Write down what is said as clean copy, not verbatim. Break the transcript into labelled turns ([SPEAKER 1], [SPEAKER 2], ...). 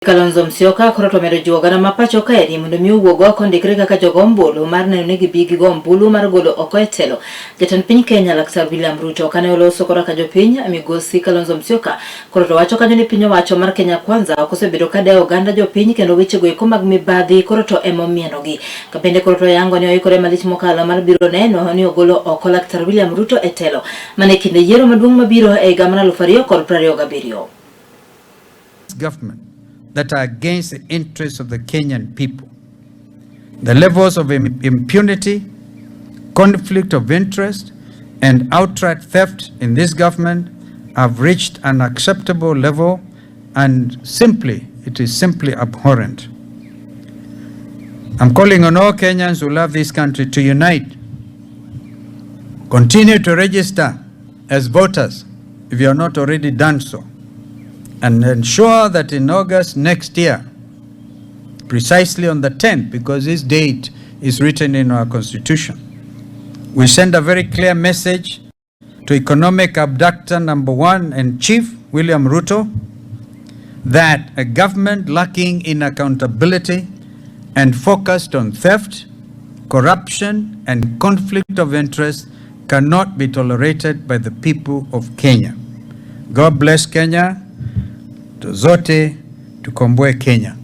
[SPEAKER 1] Kalonzo Musyoka koro to omedo jiwo oganda ma pacho kaeri mondo mi owuog oko ndikre kaka jogo ombulu mar neno ni gibi gigo ombulu mar golo oko e telo jatend piny Kenya Laktar William Ruto. Kane oloso kora ka jopiny, migosi Kalonzo Musyoka koro to wacho kanyo ni piny owacho mar Kenya Kwanza ok osebedo ka dewo oganda jopiny kendo wechego eko mag mibadhi koro to ema omienogi. Ka bende koro to yango ni oikore malich mokalo mar biro neno ni ogolo oko Laktar William Ruto e telo mana e kinde yiero maduong' mabiro e higa mar 2027.
[SPEAKER 2] Government that are against the interests of the Kenyan people. The levels of impunity, conflict of interest, and outright theft in this government have reached an acceptable level, and simply, it is simply abhorrent. I'm calling on all Kenyans who love this country to unite, continue to register as voters if you have not already done so, and ensure that in August next year, precisely on the 10th, because this date is written in our constitution, we send a very clear message to economic abductor number one and chief, William Ruto, that a government lacking in accountability and focused on theft, corruption, and conflict of interest cannot be tolerated by the people of Kenya. God bless Kenya. Zote tukomboe Kenya.